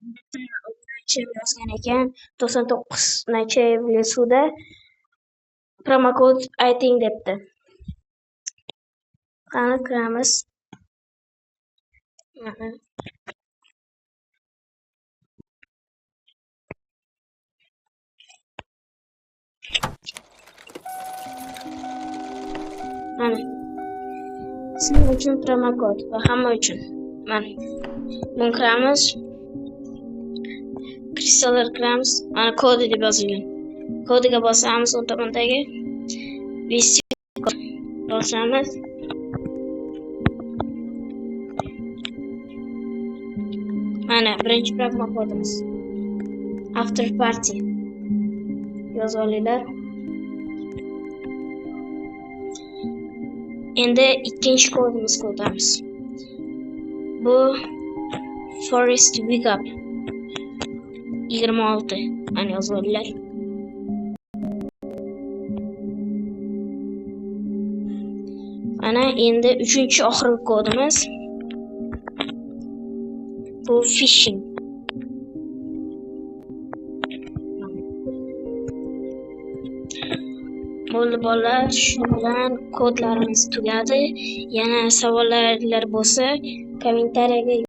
Bitta yozgan ekan 99 ночей в лесу da promokod ayting debdi. Qani kiramiz. Mana. Mana. Sizlar uchun promokod va hamma uchun. Mana. Buni kiramiz. Kristallar kiramiz. Mana kodi deb yozilgan. Kodiga bosamiz, o'ng tomondagi vesti kod bosamiz. Mana birinchi promokodimiz. After party. Yozib olinglar. Endi ikkinchi kodimizga o'tamiz. Bu Forest Wake Up 26. Mana yozib olinglar. Mana endi uchinchi oxirgi kodimiz. Bu fishing. Bo'ldi bolalar, shu bilan kodlarimiz tugadi. Yana savollar bo'lsa, kommentariyaga